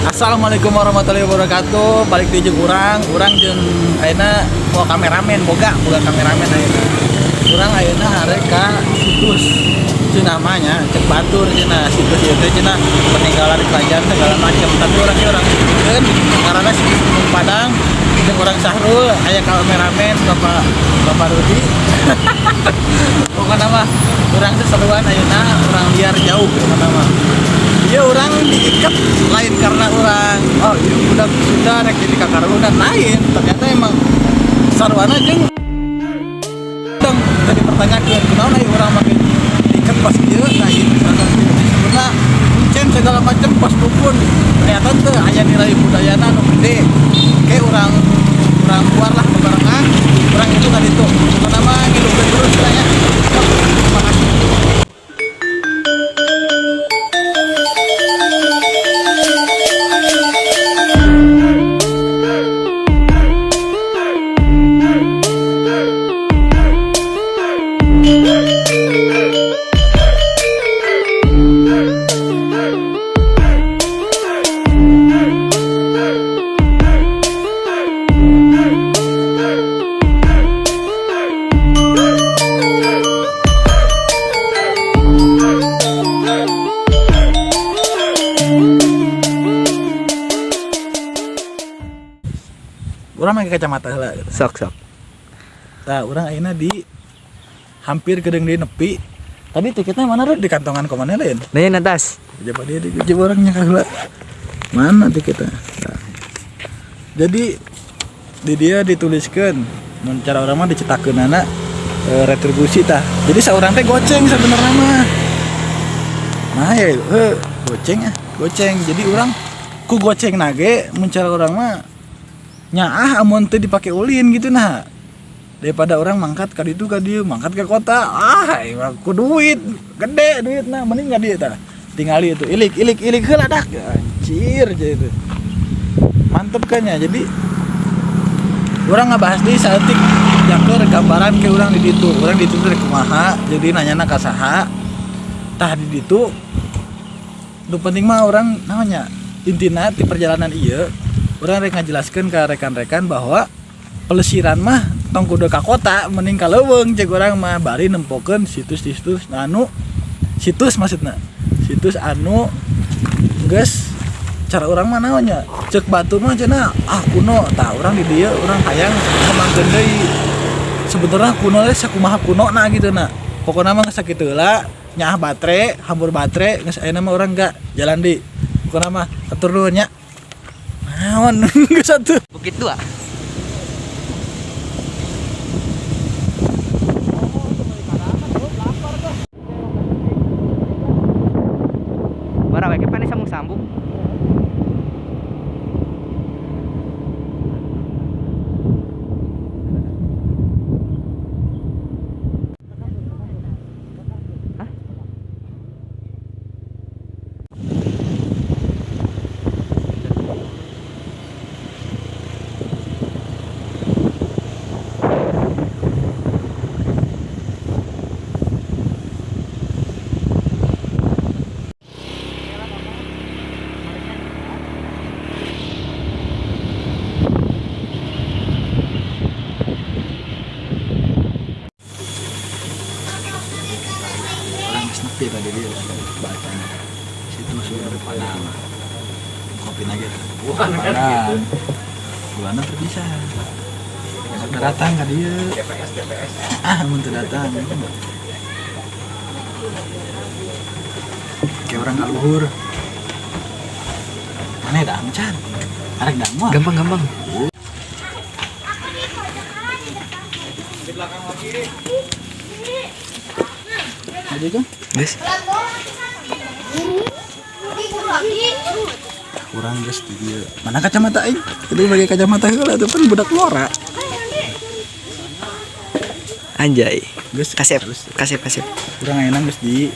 Assalamualaikum warahmatullahi wabarakatuh. Balik deui jeung urang, urang jeung ayeuna mau kameramen boga, boga kameramen ayeuna. Urang ayeuna arek ka situs cenah namanya, cek batur cenah situs ieu teh cenah peninggalan kerajaan segala macam. Tapi urang ge urang sebutkeun karena situs Gunung Padang jeung urang Sahrul aya kameramen Bapak Bapak Rudi. Pokokna mah urang seseruan ayeuna, urang liar jauh pokokna mah. Iya, urang diikat lain karena urang, oh iya budak Sunda rek jadi kakaruhunan, lain. Ternyata emang saruana jeung dong tadi pertanyaan kunaon aya urang make diikat pas ieu. Nah, ieu misalkan sebenarnya kuncen segala macam pas pun ternyata tuh aya nilai budayana nu gede. Kayak urang urang keluar lah bebarengan urang itu kan itu pokokna mah ngidupkeun terus lah ya. Sok, terima kasih. Urang make kacamata heula gitu. Sok sok. Nah, urang ayeuna di hampir kedeung di nepi. Tadi tiketnya mana, Rud? Di kantongan ke mana lain? Lain atas. Coba dia di coba orangnya heula. Mana tiketnya? Nah. Jadi di dia dituliskan mun cara urang mah dicetakeunana retribusi tah. Jadi seorang teh goceng sebenarnya mah. Nah ya, goceng ah, goceng. Jadi urang ku goceng nage mun cara urang mah nyaah amun teu dipake ulin gitu. Nah, daripada urang mangkat ka ditu ka dieu, mangkat ke kota, ah emang ku duit gede duit. Nah, mending ka dieu tah. Tingali itu ilik ilik ilik heula dak, anjir itu mantep kan ya. Jadi urang ngabahas deui saeutik jaker gambaran ke urang di ditu, urang di ditu teh kumaha, jadi nanyana ka saha tah di ditu. Nu penting mah urang namanya intina di perjalanan ieu urang rek ngajelaskeun ke rekan-rekan bahwa pelesiran mah tong kudu ka kota, mending ka leuweung cek urang mah, bari nempokeun situs-situs anu situs, maksudna situs anu geus cara urang mah naonnya cek batur mah cenah ah kuno. Tah, urang di dieu urang hayang ngembangkeun deui sebenarnya kuno teh sakumaha kuno na gitu. Nah, pokoknya mah geus sakitu heula, nyaah batre hambur batre geus. Ayeuna mah urang enggak jalan di pokoknya mah atur nuhun nya naon geus atuh. Bukit Dua. Barang wae pane sambung-sambung. Hah? Urang geus nepi tadi dia bacanya situs Sumber Padang kopi nage Padang bulanna teu bisa besok datang ka dieu. DPS DPS ah mun teu datang kayak urang kaluhur mana dang can arek dang mah. Gampang gampang. Aja kan. Guys, Kurang geus di dieu. Mana kacamata aing? Itu bagi kacamata heula tuh kan budak lora. Anjay. Geus Kasep, terus. Kasep, kasep. Urang ayeuna geus di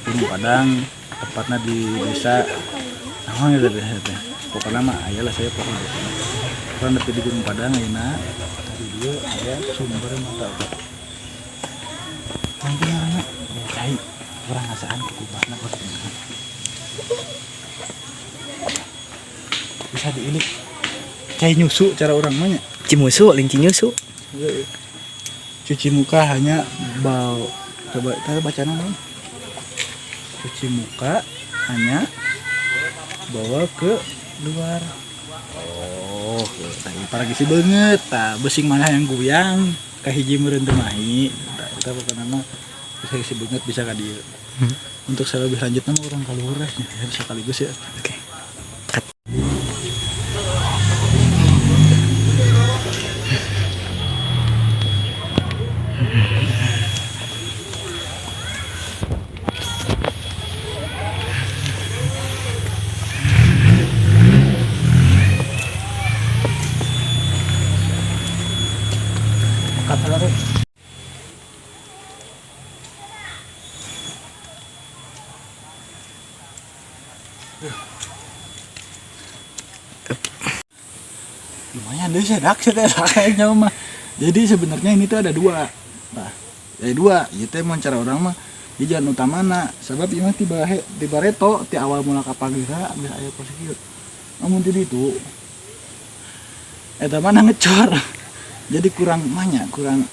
Gunung Padang, tepatnya di desa naon eta desa teh. Pokoknya mah aya lah saya pokoknya desa. Urang nepi di Gunung Padang ayeuna, di dieu aya sumber mata air. Nanti ngaranna ya cai. Urang ngasaan ke kubahna kos. Bisa diilik. Cai nyusu cara urang mah nya. Cimusu, lain Cinyusu. Cuci muka hanya bau. Coba kita baca nama. Cuci muka hanya bawa ke luar. Oh, tadi para gisi banget. Tah, besing mana yang goyang, kahiji meureun teu mahi. Tah, eta pokona mah bisa gisi banget bisa ka dieu. Untuk saya lebih lanjutnya mah urang kaluhur ya, sekaligus ya. Oke. Kata lah, Rek. Lumayan deh sedak sedak kayaknya mah. Jadi sebenarnya ini tuh ada dua. Nah, ada dua. Ieu teh mun cara urang mah di jalan utamana sebab ieu mah ti bareto ti awal mula ka pagira geus aya pos kieu. Amun ti ditu eta mah ngecor. Jadi kurang banyak, kurang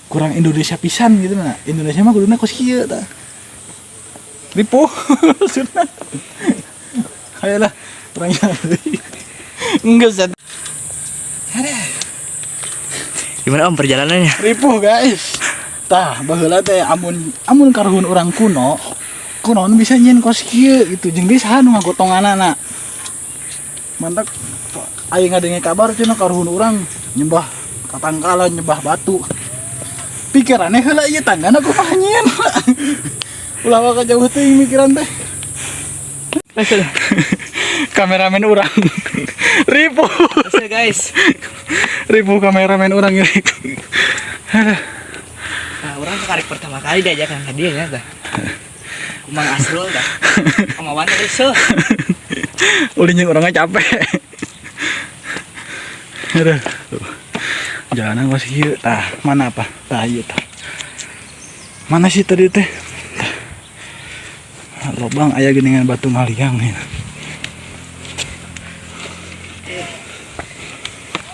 kurang Indonesia pisan gitu nah. Indonesia mah kuduna kos kieu tah. Ripuh maksudna. Ayolah, terang enggak set. Gimana Om perjalanannya? Ripuh guys. Tah, baheula teh amun amun karuhun urang kuno, kuno nu bisa nyieun kos kieu gitu jeung deui saha nu ngagotonganana. Mantak aya ngadenge kabar cenah karuhun urang nyembah katangkalan, nyembah batu. Pikirannya heula ieu tanggana kumaha nyieun. Ulah waka jauh teuing mikiran teh. Kameramen urang. Ripuh. Hasil guys. Ripuh kameramen urang ini. Aduh. Nah, urang karek pertama kali diajakan ke dia ya dah. Kumang Asrul dah. Om Awan tadi seuh. Ulin jeung orangnya capek. Aduh. Tuh. Jalanan kos kieu. Tah, mana apa? Tah ieu tah. Mana sih tadi teh? Tah. Lobang aya geuningan batu ngaliang nih.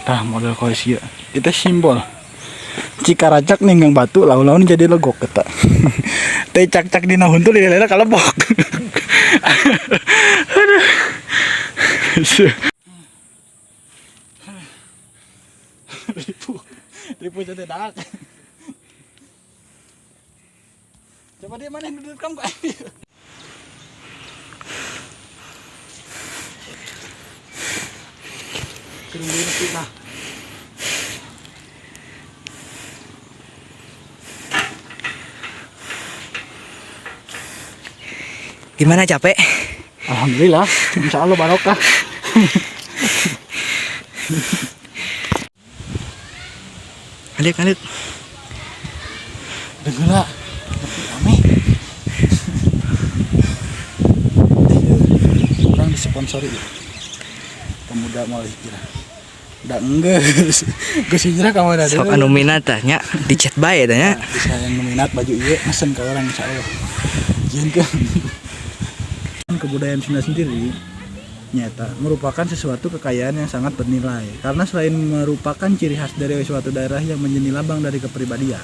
Tah model kos ieu. Itu simbol. Cikaracak ninggang batu laun-laun jadi legok eta. Teh cak-cak dina huntu lila-lila kalebok. Aduh. Ripuh. Ripuh jadi dak. Coba dia mana yang duduk kamu kok. Kerumbuin kita. Gimana capek? Alhamdulillah, insya Allah barokah. Alik alik. Udah gula, tapi rame. Urang disponsori ya. Pemuda mau hijrah. Udah enggak, geus hijrah kamu ada. Sok anu minat tah nya, di chat bae tah nya. Nah, bisa yang minat baju ieu mesen ke urang insya Allah. Jieun kan. Kebudayaan Sunda sendiri nyata merupakan sesuatu kekayaan yang sangat bernilai karena selain merupakan ciri khas dari suatu daerah yang menjadi lambang dari kepribadian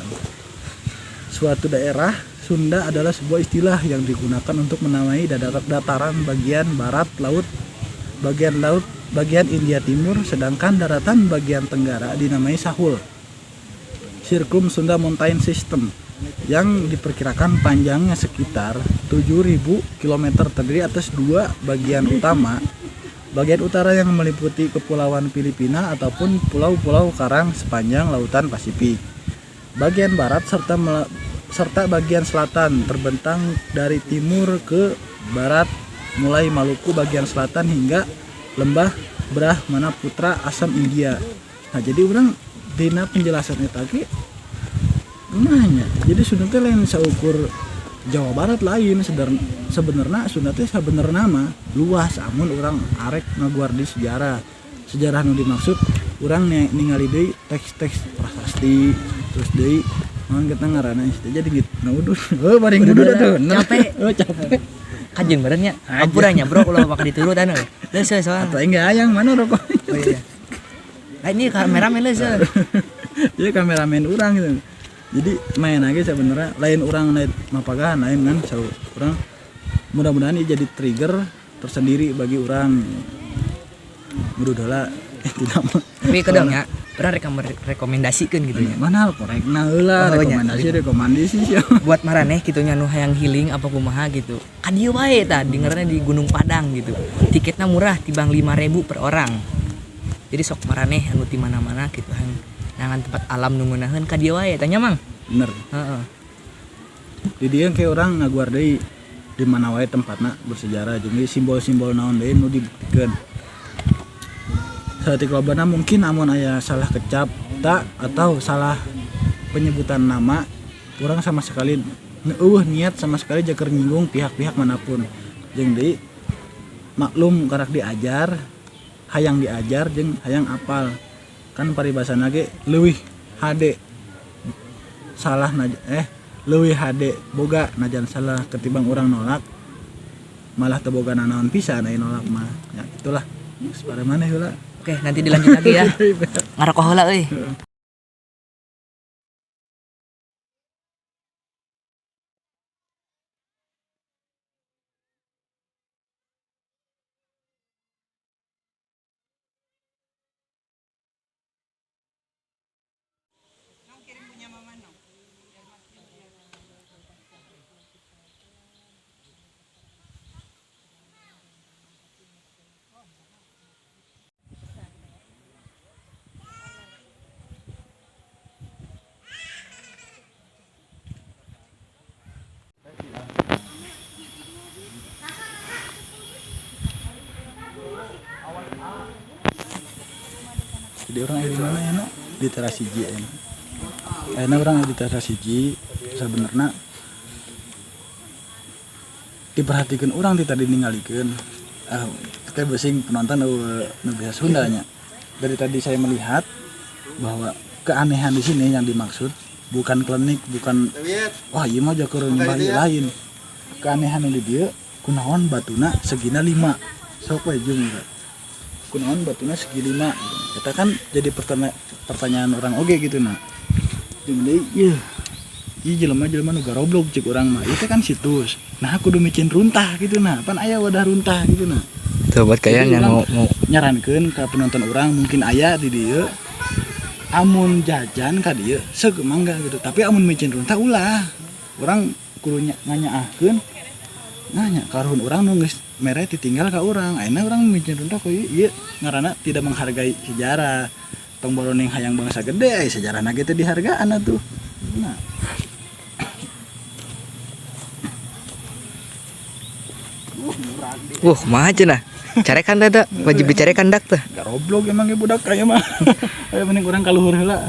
suatu daerah, Sunda adalah sebuah istilah yang digunakan untuk menamai dataran bagian barat laut, bagian laut, bagian India Timur, sedangkan daratan bagian tenggara dinamai Sahul. Sirkum Sunda Mountain System yang diperkirakan panjangnya sekitar 7.000 km terdiri atas dua bagian utama. Bagian utara yang meliputi kepulauan Filipina ataupun pulau-pulau karang sepanjang lautan Pasifik. Bagian barat serta bagian selatan terbentang dari timur ke barat mulai Maluku bagian selatan hingga lembah Brahmanaputra Assam India. Nah, jadi urang dina penjelasannya tadi nanya. Jadi Sunda teh lain saukur Jawa Barat lain sebenarnya Sunda teh sebenarnya mah luas amun urang arek ngaguar di sejarah. Sejarah nu dimaksud urang ningali deui teks-teks prasasti terus deui naon kita ngaranna itu jadi gitu. Nah, udah. Oh, baring Udah, udah tuh. capek. Oh, capek. Kajeun meureun nya. Ampura nya bro ulah bakal ditiru tah euy. Leuseuh soalna. Atau enggak hayang mana rokok. Oh iya. Lah ini kameramen leuseuh. Iya kameramen urang gitu. Jadi main lagi sebenarnya lain urang lain mapagahan lain kan so, urang mudah-mudahan ini jadi trigger tersendiri bagi urang mudah tidak mah. Tapi kedong ya, urang rekomendasikeun gitu nya. Mana korekna heula Oh, nya. rekomendasi rekomendasi sih. Buat maraneh kitu nya nu hayang healing apa kumaha gitu. Ka dieu wae tah dengerna di Gunung Padang gitu. Tiketna murah tibang 5.000 per orang. Jadi sok maraneh anu ti mana-mana gitu hayang nangan tempat alam nu ngeunaheun ka dieu wae tanya Mang. Bener. Heeh. Di dieu kayak urang ngaguar deui di mana wae tempatna bersejarah jeung simbol-simbol naon deui nu dibuktikeun. Saeutik lobana mungkin amun aya salah kecap tak atau salah penyebutan nama, urang sama sekali eueuh niat sama sekali jaker nyinggung pihak-pihak manapun. Jeung deui maklum karak diajar, hayang diajar jeung hayang apal. Kan paribasana ge leuwih hade salah leuwih hade boga najan salah ketimbang urang nolak malah teu boga nanaon pisan aya nolak mah. Ya itulah. Geus pare maneh heula. Oke, nanti dilanjut lagi ya. Ngarokok heula euy. Jadi orang di mana ya, nak? Di teras hiji ya. Ayeuna urang di teras hiji sebenarnya diperhatikan urang ti tadi ningalikeun. Kita besing penonton nu bisa Sunda nya. Dari tadi saya melihat bahwa keanehan di sini yang dimaksud bukan klinik, bukan wah ieu mah jakur nyembah ieu lain. Keanehan di dieu kunaon batuna segina 5. Sok we jeung ieu. Kunaon batuna segi 5. Eta kan jadi pertanyaan orang oge gitu nah. Jeung deui ieu. Ieu jelema-jelema nu garoblog cek urang mah. Ieu teh kan situs. Nah kudu micin runtah gitu nah. Pan aya wadah runtah gitu nah. Tuh buat kalian Jadi yang urang mau nyarankeun ka penonton urang mungkin aya di dieu amun jajan ka dieu seuk mangga gitu. Tapi amun micin runtah ulah. Urang kudu nganyaahkeun nanya karuhun urang nu geus mere ditinggal ka urang. Ayeuna urang micin runtah ku ieu ngaranna tidak menghargai sejarah. Tong boroning hayang bangsa gede aya sejarahna ge teu dihargaan atuh. Nah. Wah, kumaha cenah? Carekan teh teh, wajib dicarekan dak teh. Garoblog emang ge budak aya mah. Ayo mending urang ka luhur heula.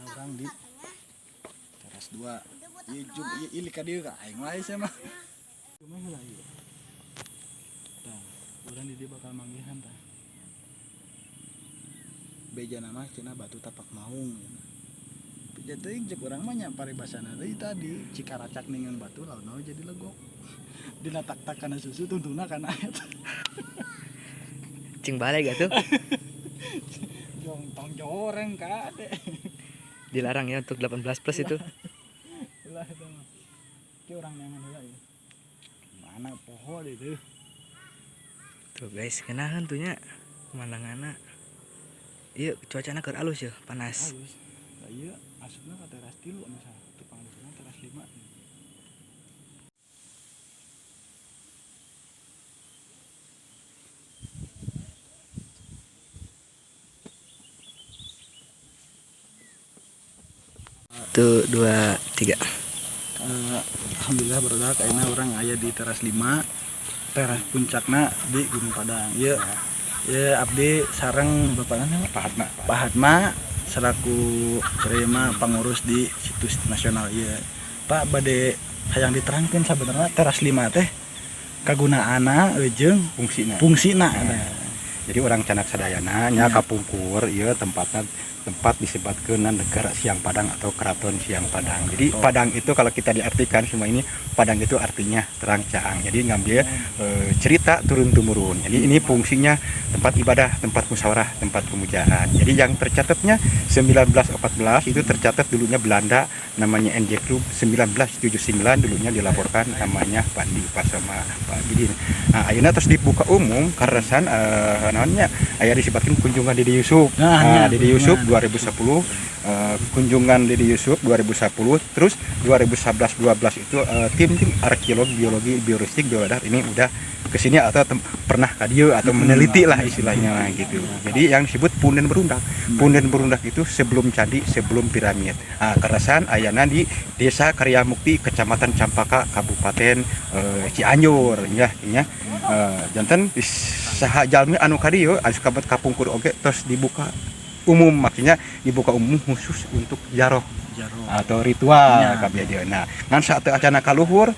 Urang di teras 2. Ieu jum ieu ieu ka dieu ka aing wae sia mah. Kumaha heula ieu? Tah, urang di dieu bakal manggihan tah. Bejana mah cenah batu tapak maung. Beja teuing cek urang mah nya paribasana deui tadi cikaracak ningan batu lamun naon jadi legok. Dina tak-tak kana susu tuntuna kana eta. Cing balik atuh. Jong tong joreng ka ade. Dilarang ya untuk 18 plus itu. Ulah itu mah. Ki urang neangan heula ieu. Mana poho itu. Tuh guys, kenahan tuh nya pemandanganna. Ieu cuacana keur alus ya, panas. Alus. Lah ieu asupna ka teras 3 misalnya, teu pangdukna teras 5. 1, 2, 3. Alhamdulillah barudak ayeuna urang aya di teras 5, teras puncakna di Gunung Padang. Ieu, ieu abdi sareng bapakna nama? Pak Hatma. Pak Hatma selaku terima pengurus di situs nasional ieu. Pak bade hayang diterangkeun sabenerna teras 5 teh kagunaanna jeung fungsina. Fungsina. Nah. Jadi urang candak sadayana nya kapungkur ieu tempatnya, tempat disebutkeun negara Siang Padang atau Keraton Siang Padang. Jadi Padang itu kalau kita diartikan semua ini, Padang itu artinya terang caang. Jadi ngambil cerita turun temurun. Jadi ini fungsinya tempat ibadah, tempat musyawarah, tempat pemujaan. Jadi yang tercatatnya 1914 itu tercatat dulunya Belanda namanya NJ Club, 1979 dulunya dilaporkan namanya Pandi Pasoma Pak Bidin. Nah, ayeuna terus dibuka umum karena naonnya aya disebutkan kunjungan Didi Yusuf. Nah, Nah, nya, Didi Yusuf kunjungan. 2010, kunjungan Didi Yusuf 2010, terus 2011 12 itu tim-tim arkeologi, biologi, bioristik, bioradar ini udah kesini atau pernah ka dieu atau meneliti lah istilahnya lah gitu. Jadi yang disebut Punden Berundak. Punden Berundak itu sebelum candi, sebelum piramid. Nah, kerasan ayana di Desa Karyamukti, Kecamatan Campaka, Kabupaten Cianjur ya, ya. Janten di saha jalmi anu ka dieu anu kabat kapungkur oge terus dibuka umum, maksudnya dibuka umum khusus untuk jaroh Jaro. atau ritual kabeh dieu. Nah, ngan saat acana kaluhur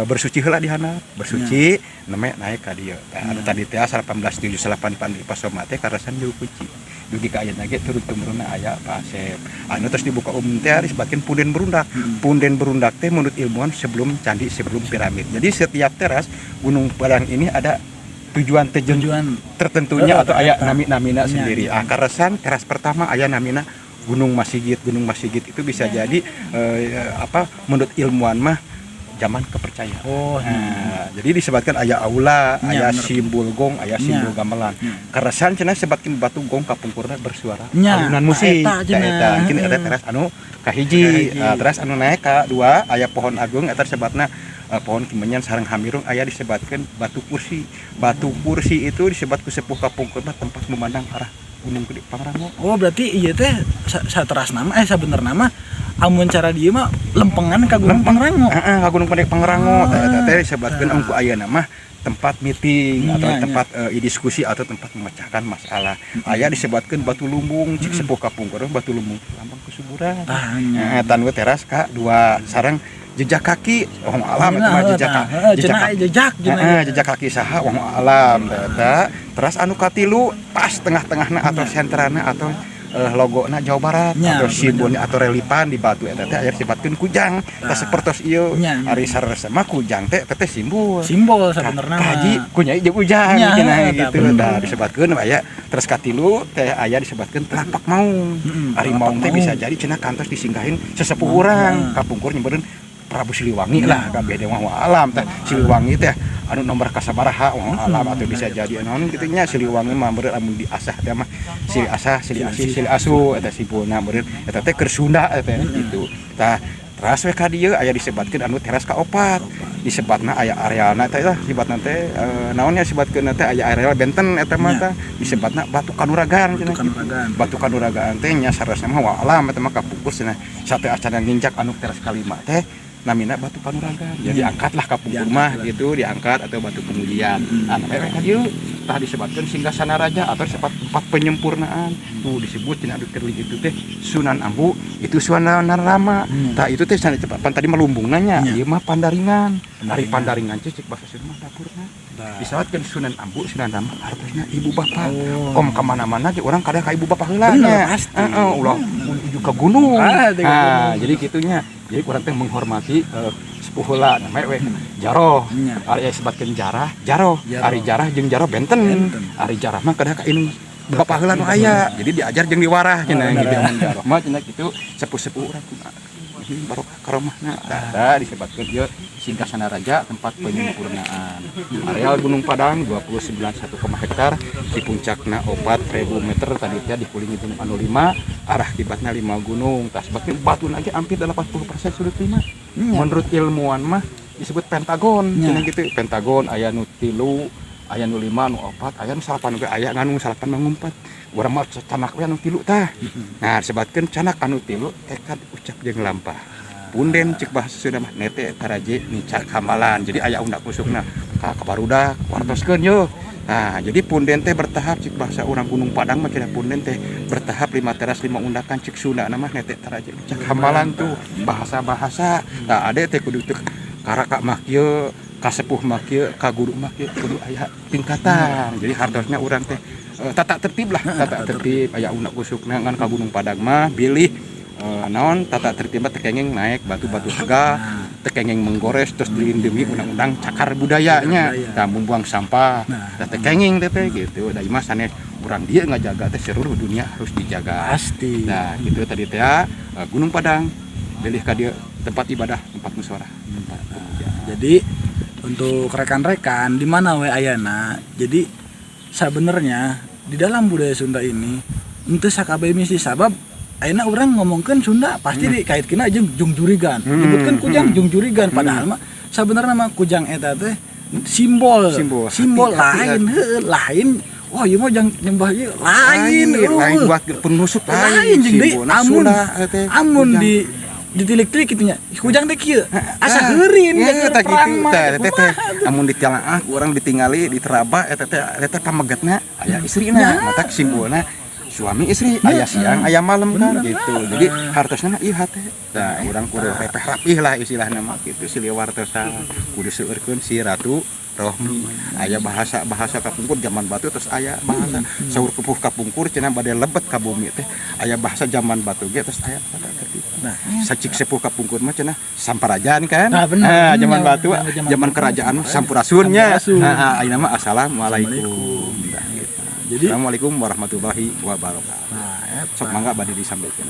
bersuci heula di handap, bersuci namanya naik ka dieu. Tah anu tadi teh 1878 Pandi Pasoma teh karasan juru kunci. Dugi ka ayeuna ge turun temurunna aya Pak Asep. Anu terus dibuka umum teh disebutkeun Punden Berundak. Punden Berundak teh menurut ilmuwan sebelum candi, sebelum piramid. Jadi setiap teras Gunung Padang ini ada tujuan tujuan Tujuan tertentunya atau aya eta. nami-namina sendiri. Iya. Ah, karasan teras pertama aya namina Gunung Masigit. Gunung Masigit itu bisa jadi apa, menurut ilmuwan mah zaman kepercayaan. Nah, jadi disebutkan aya aula, aya simbol gong, aya simbol gamelan. Karasan cenah sebutkeun batu gong kapungkurna bersuara alunan musik. Eta Tah cenah. Eta mungkin eta teras anu kahiji. Kahiji. Nah, teras anu naik ka dua aya pohon agung eta disebutna pohon kemenyan sareng hamirung, aya disebutkeun batu kursi. Batu kursi itu disebut ku sepuh kapungkur mah tempat memandang arah Gunung Gede Pangrango. Oh, berarti iya teh sateras nama sabener nama amun cara dia mah lempengan ka Gunung Pangrango. Heeh, ka Gunung Gede Pangrango. Tah eta teh disebutkeun ungku ayeuna mah tempat meeting atau tempat diskusi atau tempat memecahkan masalah. Aya disebutkeun batu lumbung, cik sepuh kapungkur batu lumbung lambang kesuburan. Tah nya. Heeh, tan we teras ka dua sareng jejak kaki, wallahu alam eta mah jejak jejak cenah kaki. Jejak cenah. Heeh, jejak kaki saha wallahu alam eta. Teras anu katilu pas tengah-tengahna atau sentrana atau logona Jawa Barat atau simbolnya atau reliefan di batu eta teh aya disebutkeun kujang. Tah sapertos ieu Nya. ari sarasa mah kujang teh eta teh simbol. Simbol sabenerna mah. Kaji ku nyai jeung ujang cenah tah, gitu. bener. Tah disebutkeun aya terus katilu teh aya disebutkeun telapak maung. Ari telapak maung teh maung. Bisa jadi cenah kantos disinggahin sesepuh urang kapungkur nyebutkeun Prabu Siliwangi lah kabeh dewa wa alam teh Siliwangi teh anu nomor kasabaraha wa alam atau bisa jadi naon kitu nya. Siliwangi mah meureun lamun diasah teh mah silih asah, silih asih, silih asuh eta simpulna meureun eta teh keur Sunda eta gitu. Tah teras we ka dieu aya disebatkeun anu teras kaopat, disebatna aya arealna teh lah disebatna teh naonnya disebatkeun teh aya areal benten eta mah tah disebatna batu kanuragan Batu cenah gitu. kanuragan. Batu kanuragan teh nya sarasna mah wa alam eta mah kapungkur cenah sate acan nginjak anu teras kalima teh namina batu kanuragan. Jadi angkatlah kapungkur Diangkat mah lah. Gitu diangkat atau batu kemuliaan. Nah, namanya ka dieu tah disebutkan singgasana raja atau disebut tempat penyempurnaan. Tuh disebut cenah anu terli itu teh Sunan Ambu, itu Sunan Rama. Tah itu teh sana cepat pan tadi mah lumbungna nya. Ieu mah pandaringan. Ari pandaringan cek bahasa Sunda mah dapurna. Disebutkan Sunan Ambu, Sunan Rama artinya ibu bapak. Om kemana-mana ge urang kadang ka ibu bapak heula Bener, nya. Pasti. Heeh, ulah ujug ke gunung. Ah, di Nah, gunung. Jadi gitunya. Jadi urang teh menghormati sepuh heula namanya we jaroh. Ari aya sebatkeun jarah, jaroh. Jaroh. Ari jarah jeung jaroh benten. Benten. Ari jarah mah kedah ka indung bapak heula nu aya. Jadi diajar jeung diwarah cenah gitu. Mun jaroh mah cenah kitu sepuh-sepuh urang kumaha. Barokah karomahna. Tah disebutkeun ieu singgasana raja, tempat penyempurnaan. Areal Gunung Padang 29,1 hektar, di puncakna 4000 meter, tadi teh dikulingi gunung anu 5, arah kiblatna 5 gunung. Tah sebabnya batu lagi hampir 80% sudut 5. Menurut ilmuwan mah disebut pentagon, cenah gitu. Pentagon aya nu 3, aya nu 5, nu 4, aya nu 9 oge aya, ngan nu 9 mah ngumpet. Urang mah canak we anu 3 tah. Nah, disebutkeun canak anu 3 tekad ucap jeung lampah. Punden cek bahasa Sunda mah nete taraje nicak hamalan. Jadi aya undak kusukna ka kabarudak wartoskeun yo. Nah, jadi punden teh bertahap cek bahasa urang Gunung Padang mah cenah punden teh bertahap 5 teras 5 undakan, cek Sunda mah nete taraje nicak hamalan tuh bahasa-bahasa. Nah, ade teh kudu teh karaka mah kieu. Ka sepuh mah kieu, ka guru mah kieu, kudu aya tingkatan. Jadi hartosna urang teh tata tertib lah, tata tertib aya unak usukna. Ngan ka Gunung Padang mah bilih naon, tata tertib teh kenging naik batu-batu sega, teu kenging menggores, terus dilindungi undang-undang cagar budayanya. Budaya. Tah, membuang sampah tah teu kenging teh teh gitu. Da ieu mah sanes urang dieu ngajaga teh, seluruh dunia harus dijaga. Nah, gitu tadi teh Gunung Padang bilih ka dieu tempat ibadah, tempat musyawarah, tempat pemuja. Jadi untuk rekan-rekan di mana we ayana, jadi sebenarnya di dalam budaya Sunda ini henteu sakabeh mistis, sabab ayeuna urang ngomongkeun Sunda pasti dikaitkeun jeung jungjurigan. Nyebutkeun kujang, jungjurigan, padahal mah sebenarnya mah kujang eta teh simbol. Simbol. Simbol. Hati, lain hati. Heueuh, lain. Wah, ieu mah jang nyembah ieu lain, lain, lain eueuh. Buat penusuk lain lain jeung deui simbolna amun Sunda eta teh, amun kujang. Di ditilik-tilik kitu nya, kujang teh kieu asa heurin Ya, jeung tah perang gitu mah. tah teh teh. Kumaha? Amun ditelaah ku urang, ditingali, diteraba eta teh, eta teh pamegetna aya istrina, mata simbolna suami istri, aya siang aya malam kan gitu. Jadi hartosna mah ieu hate. Tah, urang kudu repeh rapih lah istilahna mah gitu. Silih wartosan kudu seueurkeun si Ratu Rohmi. Aya bahasa-bahasa kapungkur zaman batu, terus aya bahasa saur kepuh kapungkur cenah bade lebet ka bumi teh, aya bahasa zaman batu ge, terus aya tata tertib. Nah, sacik sepuh kapungkur mah cenah samparajan kan. Nah, bener. Ah, zaman Bener. batu, Zaman zaman batu. Kerajaan mah sampurasunnya. Sampurasun. Nah, ah, ayeuna mah assalamualaikum. Nah, gitu. Jadi Assalamualaikum warahmatullahi wabarakatuh. Nah, eta. Sok mangga bade disampaikan.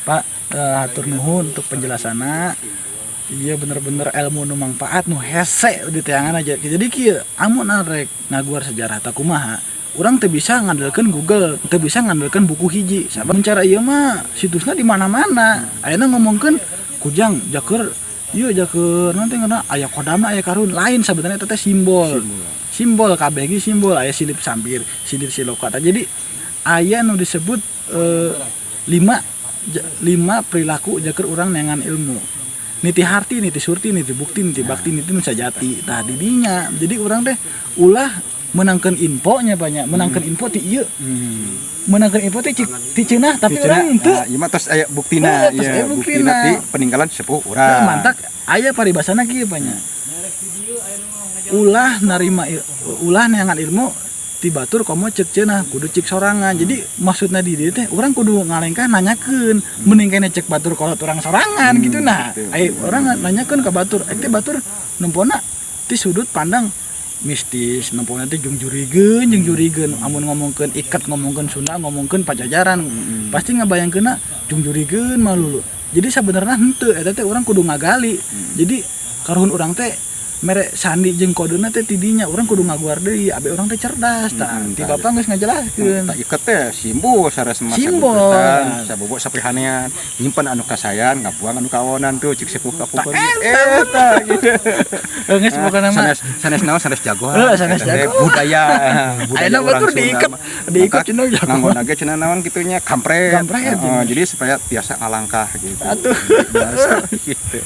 Pak, hatur nuhun untuk penjelasanna. Iya, bener-bener ilmu nu manfaat, nu hese di teangan aja. Jadi kieu, amun arek ngaguar sejarah tah kumaha, urang teu bisa ngandelkeun Google, teu bisa ngandelkeun buku hiji. Sabab cara ieu mah situsna di mana-mana. Ayeuna ngomongkeun kujang jaker ieu, jaker nanti ngana aya kodamna, aya karun lain, sebenarnya eta teh simbol. Simbol kabeh ge simbol, aya silip sampir, silir siloka. Tah, jadi aya nu disebut lima perilaku jaker urang neangan ilmu: niti harti, niti surti, niti bukti, niti bakti, niti nu sajati. Tah, didinya jadi urang teh ulah menangkan infonya, banyak menangkan info ti ieu, menangkan info ti ti cenah, tapi urang henteu. Nah, ieu mah tos aya buktina. Oh, tos ya, aya buktina buktina. Ti peninggalan sepuh urang. Nah, mantak aya paribasana kieu banyak, ulah narima ulah neangan ilmu ti batur komo cek cenah, kudu cek sorangan. Jadi maksudna di dieu teh urang kudu ngalengkah nanyakeun, mending kene cek batur kolot urang sorangan gitu. Nah, aya urang nanyakeun ka batur teh, batur nempona ti sudut pandang mistis, nempona teh jungjurigeun, jungjurigeun. Amun ngomongkeun iket, ngomongkeun Sunda, ngomongkeun Pajajaran, pasti ngabayangkeunna jungjurigeun malulu. Jadi sebenarnya henteu, eta teh urang kudu ngagali. Jadi karuhun urang teh mere sandi jeung kodena teh tidinya urang kudu ngaguar deui abe urang teh cerdas. Tah, ti bapak geus ngajelaskeun. Tah, iket teh simbol saras mah. Simbol. Sabobo saprihanean nyimpen anu kasayan, ngabuang anu kawonan tuh cik sepuh kapungkur. Eta. Eta gitu. Geus pokona mah sanes sanes naon, sanes jagoan. Heeh, sanes Eta teh jagoan. Budaya budaya Ayeuna urang batur Sunda diiket, mah. diiket Maka cenah jagoan. Nganggo ge cenah naon kitu nya, kampret. Kampret, Heeh, cenah. jadi supaya tiasa ngalangkah gitu. Atuh. Biasa gitu.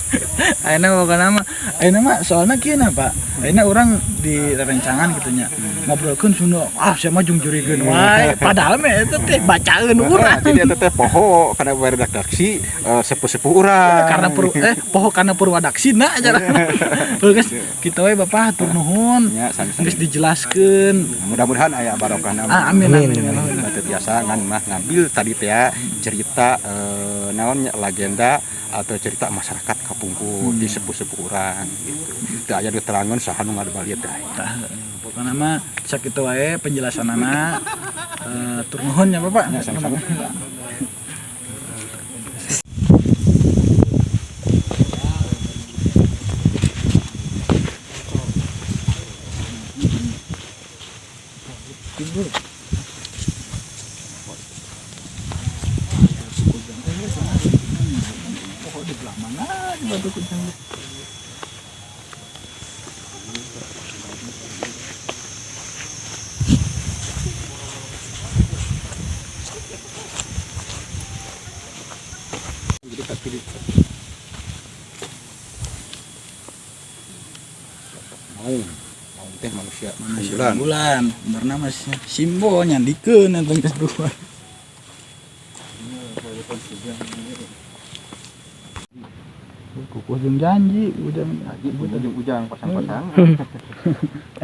Ayeuna pokona mah, ayeuna mah soalna kieu na, Pak. Ayeuna urang di rerencangan gitu nya, ngobrolkeun Sunda, ah sia mah jungjurigeun wae, padahal mah eta teh bacaeun urang. Jadi eta teh poho kana redaksi sepuh-sepuh urang. Karena poho karena purwadaksina aja. Geus kitu we, Bapak, hatur nuhun. Ya, sami-sami. Geus dijelaskeun. Mudah-mudahan aya barokahna. Ah, amin amin. Amin. Batu biasa ngan mah ngambil tadi teh ya, cerita naon nya, legenda atau cerita masyarakat kapungkur di sepuh-sepuh urang gitu. Teu aya diterangan saha nu ngabalieu teh. Tah, pokokna mah sakitu wae penjelasanana. Tur nuhun ya, Bapak. Ya, sama-sama. Tidur. Oh, di belah mana di batu kujang? Jadi kaki di mau mau teh manusia Manusia unggulan. unggulan. Bener nama simbol nyandikeun eta geus dua. Kukuh jeung janji ujang. Haji ujang ujang pasang-pasang.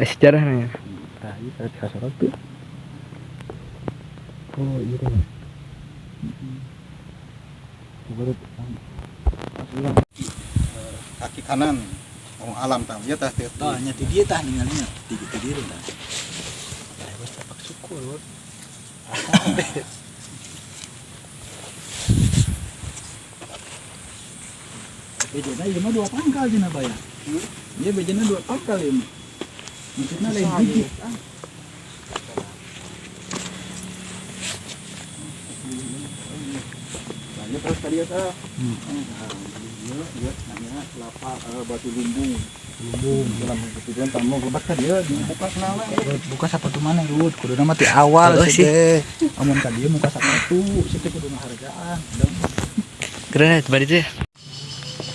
Eh, sejarahnya. Tah, ieu saat kasorot tuh. Oh, iya teh. Heeh. Kaki kanan oh alam tah ieu tah teh. Tah nya ti dieu tah ningalinya. Ti dieu tah. Tah geus tapak syukur. Bejana ieu mah dua pangkal cenah baya. Ieu bejana dua pangkal ieu mah. Maksudna lain hiji. Nah, ieu terus tadi tah. Nah, ieu ieu namanya kelapa batu lumbung. Lumbung. Dalam kemudian tamu lebat ka dieu dibuka kenala. Buka sepatu mana Rut? Kuduna mah ti awal Oh, sih teh. Amun ka dieu muka sepatu, sih teh kudu ngahargaan. Keren ya, tadi itu ya.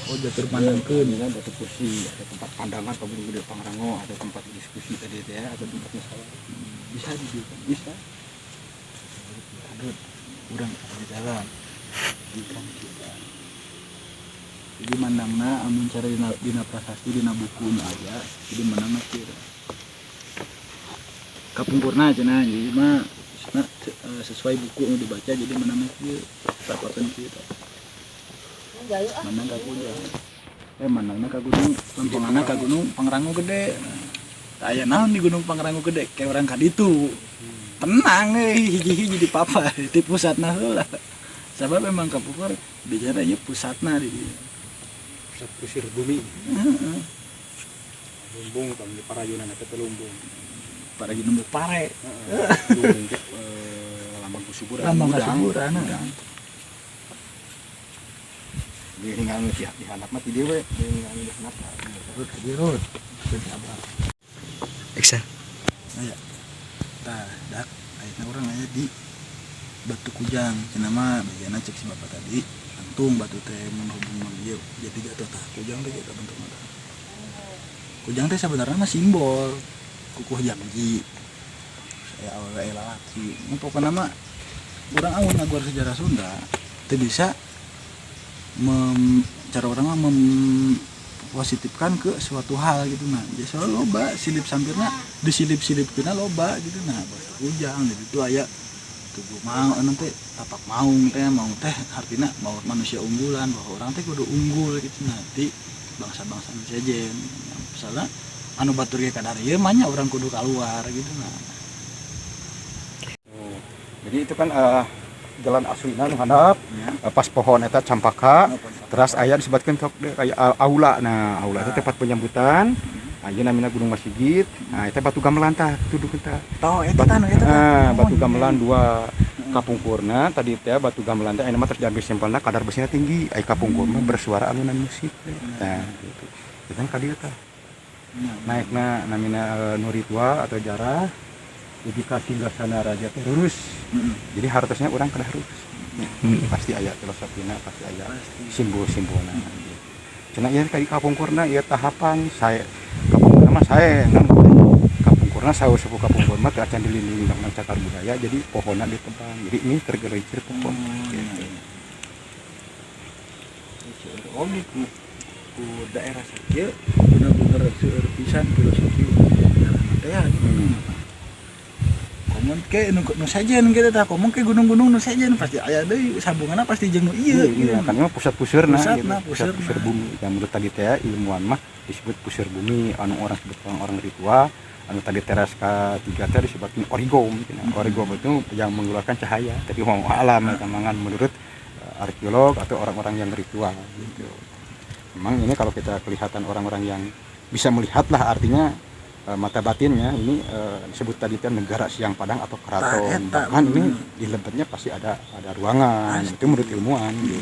Oh, jatur pandangkeun. Ini ada kursi, ada tempat pandangan pabung gede Pangrango, ada tempat diskusi tadi teh, ada tempat musyawarah. Bisa di dieu. Bisa. Aduh, urang di jalan. Ikan kita. Jadi mandangna amun cara dina prasasti dina buku nu aya, jadi mandangna kieu. Kapungkurna cenah jadi mah maksudna, sesuai buku nu dibaca jadi mandangna kieu, tapakeun kieu tah. Mandang ka gunung. Mandangna ka gunung, lemponganna ka Gunung Pangrango gede. Tah aya naon di Gunung Pangrango gede? Kayak orang ka ditu. Tenang hiji-hiji di papa di pusatna heula. Sabab memang kapungkur bicara ieu pusatna di dieu. Pusat pusir bumi. Heeh. Lumbung kami di parayunan eta teh lumbung. Para nemu pare. Heeh. Lumbung teh lambang kesuburan. Lambang Gudang. kesuburan, heeh. Gudang. Di tinggal nu di handap mah ti dieu we, di tinggal di handap. Rut, di rut. Sabar. Action. Aya. Tah, dak ayeuna urang aya di Batu Kujang. Cenah mah bejana cek si bapak tadi, antung batu teh mun hubung mah ieu jadi jatuh tah. Kujang teh kitu bentukna tah. Kujang teh sebenarnya mah simbol kukuh janji. Saya awewe lalaki. Mun pokona mah urang amun ngaguar sejarah Sunda teu bisa cara orang mah mempositifkan ke suatu hal gitu nah. Jadi soalnya loba silip sampirna disilip-silipkeunna loba gitu nah. Batu Kujang jadi itu aya tubuh mau nanti tapak maung teh, maung teh artinya mau manusia unggulan, bahwa orang teh kudu unggul gitu nanti bangsa-bangsa nu sejen. Misalnya anu batur ge kadar ieu mah nya urang kudu keluar gitu nah. Oh, jadi itu kan jalan aslina nu handap, Ya. Pas pohon eta campaka, Oh, pohon campaka. Terus aya disebutkeun tok deui aya aula. Nah, aula itu tempat penyambutan. Aya namina Gunung Masigit. Nah, eta batu gamelan tah tuduh tah. Tah eta tah nu eta tah. Ah, batu Oh, iya. gamelan dua kapungkurna tadi teh batu gamelan teh ayeuna mah terus diambil simpelna kadar besinya tinggi. Ai kapungkur mah bersuara alunan musik. Nah, gitu. Itu kan ka dieu tah. Nah, Naikna namina nu ritual atau jarah. Jadi ka singgasana raja teh lurus. Jadi hartosnya urang kedah lurus. Ya, pasti aya filosofina, pasti aya Pasti. simbol-simbolna. Cenah ieu ka kapungkurna ieu tahapan sae kapungkurna mah sae kan kapungkurna saur sepuh kapungkur mah teu acan dilindungi undang-undang cagar budaya jadi pohonna ditebang. Jadi ini tergelincir pohon. Oh, Gitu. iya. Seueur oge ku daerah sakieu bener-bener seueur pisan filosofi daerah teh gitu. Komo ke nu sejen gitu tah, komo ke gunung-gunung nu sejen pasti aya deui sambunganna pasti jeung nu ieu Iya, gitu. iya, kan ini mah pusat pusirna Pusatna, gitu. Pusat pusirna. pusir bumi. Yang menurut tadi teh ilmuwan mah disebut pusir bumi, anu orang sebut orang-orang ritual, anu tadi teras K3 teh disebutnya origom. Gitu. Origom itu yang mengeluarkan cahaya, tapi mau alam mangan menurut arkeolog atau orang-orang yang ritual gitu. Memang ini kalau kita kelihatan orang-orang yang bisa melihat lah artinya mata batinnya ini disebut tadi teh negara Siang Padang atau keraton. Tah, eta, Bahkan ini bener. di lebetnya pasti ada ruangan. Pasti. Itu menurut ilmuwan gitu.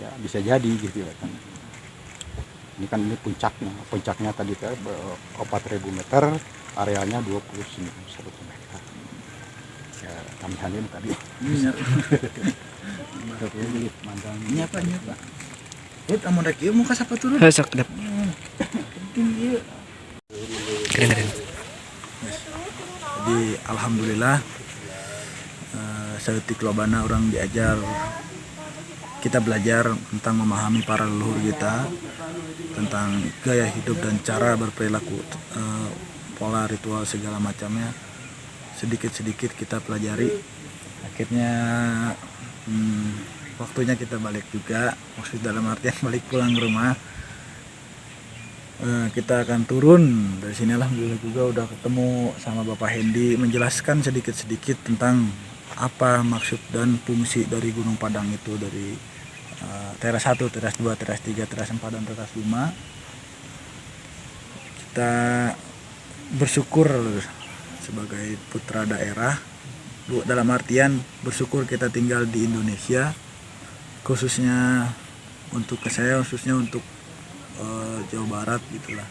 Ya bisa jadi gitu ya kan. Ini kan ini puncaknya. Puncaknya tadi teh 4.000 meter, arealnya 29 meter. Ya, tambahan ini tadi. Iya. Mandang. Nya Pak, nya Pak. Rut amun rek ieu muka sapatu Rut. Heuh, sok dap. Penting ieu. Keren keren. Jadi alhamdulillah saeutik lobana orang diajar Kita belajar tentang memahami para leluhur kita, tentang gaya hidup dan cara berperilaku, pola ritual segala macamnya. Sedikit-sedikit kita pelajari. Akhirnya waktunya kita balik juga, maksud dalam artian balik pulang ke rumah. Kita akan turun dari sini. Alhamdulillah juga udah ketemu sama Bapak Hendi, menjelaskan sedikit-sedikit tentang apa maksud dan fungsi dari Gunung Padang itu, dari teras 1, teras 2, teras 3, teras 4, dan teras 5. Kita bersyukur sebagai putra daerah, Bu, dalam artian bersyukur kita tinggal di Indonesia, khususnya untuk ke saya, khususnya untuk Jawa Barat gitulah,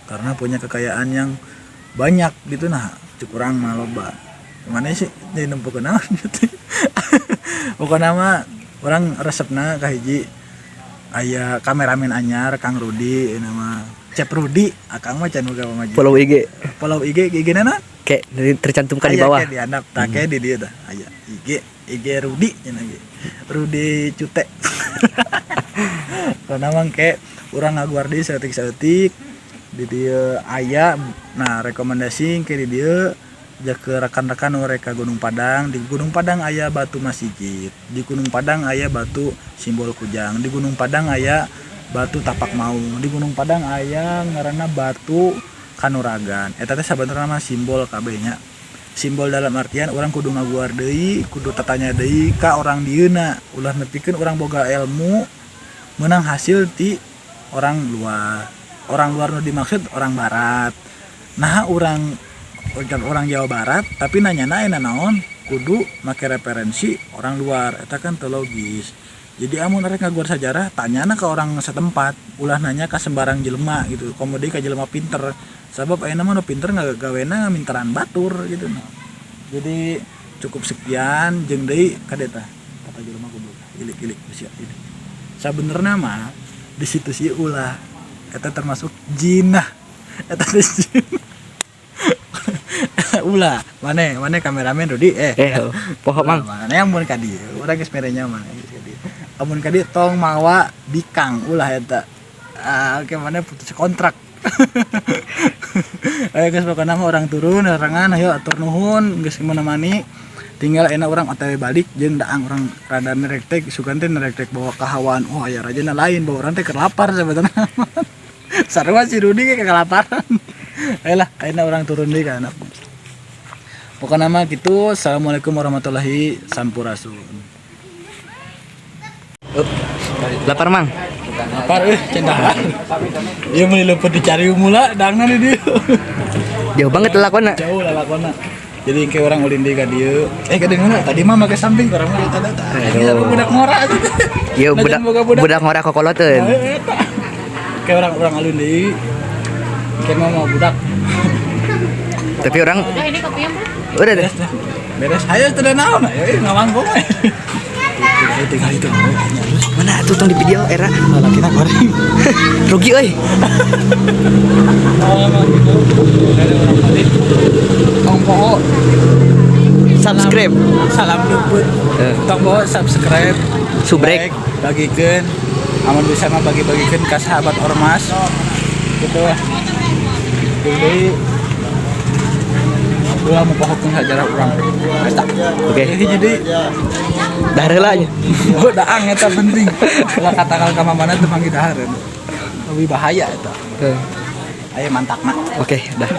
karena punya kekayaan yang banyak gitu. Nah, kurang mah loba mana sih jadi nempo naon gitu. Pokoknya mah urang resepna kahiji aya kameramen anyar, Kang Rudi, nama Cep Rudi. Akang mah can boga pamajikan. Follow IG. Follow IG, IG na? Kayak tercantumkan di Aya bawah. Ke di handap tah, ke di dieu tah aya IG IG Rudi cenah ge, Rudi Cute. Karena mang ke urang ngaguar deui saeutik-saeutik di dieu aya. Nah, rekomendasi ke di dieu ja ke rekan-rekan mereka Gunung Padang. Di Gunung Padang aya batu masjid, di Gunung Padang aya batu simbol kujang, di Gunung Padang aya batu tapak maung, di Gunung Padang aya ngaranna batu kanuragan. Eta teh sabenerna mah simbol kabeh nya. Simbol dalam artian urang kudu ngaguar deui, kudu tatanya deui ka orang dieuna. Ulah nepikeun urang boga ilmu menang hasil ti orang luar. Orang luar nu dimaksud orang barat. Nah, orang orang Jawa Barat tapi nanya nanya naon kudu make referensi orang luar, eta kan teu logis. Jadi amun rek ngaguar sejarah, tanyana ke orang setempat, ulah nanya ke sembarang jelema gitu, komo deui ka jelema pinter, sabab ayeuna mah nu pinter ngagawena minteran batur gitu. Nah, jadi cukup sekian. Jeung deui kade tah kata jelema goblok, ilik-ilik sia ini. Sabenerna mah di situ sih ulah, eta termasuk jinah, eta teh jin. Ulah mana mana kameramen Rudi, eh. Eh, poho, Mang. Mana yang mun ka dieu urang geus merenya, mana geus ka dieu, amun ka dieu tong mawa bikang, ulah eta. Ah, oke, mana putus kontrak. Ayo guys, pokoknya mah urang turun sorangan. Ayo, atur nuhun geus menemani. Tinggal enak urang OTW balik jeung daang. Urang rada nerektek, sugan teh nerektek bawa kahawaan. Oh, aya rajana lain bawa urang teh keur lapar sebetulnya. Sarua si Rudi ge kelaparan. Ayolah, ayeuna urang turun deui ka anak. Pokoknya mah gitu. Assalamualaikum warahmatullahi sampurasun. Lapar, Mang. Lapar euy, cendahan. Ieu meuli leupeut dicari mula dangna di dieu. Jauh banget lakona. Jauh lah lakona. Jadi kayak urang ulin deui ka dieu. Eh, ka dieu mana? Tadi mah make samping, urang mah eta eta. Aduh. Budak ngora atuh. Yo budak boga budak. Budak ngora kokoloteun. Eta. Kayak urang urang alun deui. Kayak mau mau budak. Tapi urang Udah ini kopinya, Bro. Udah deh. Beres dah. Beres. Ayo sudah naon ayo eh, ngawangkong we. Tinggal itu. Mana tuh, tong di video era. Malah kita goreng. Rugi euy. Oh, emang gitu. Dari urang tadi. Tong poho. Subscribe. Salam luput. Eh. Tong poho subscribe. Subrek. Like, bagikeun. Amun bisa mah bagi-bagikeun ka sahabat ormas. Gitu. Jadi ulah mau pohokeun sajarah urang. Eta. Oke. Jadi Dahar heula nya. Oh, daang eta penting. Ulah katakan ka mana teu manggih dahareun. Lebih bahaya eta. Ayo mantakna. Oke, dah.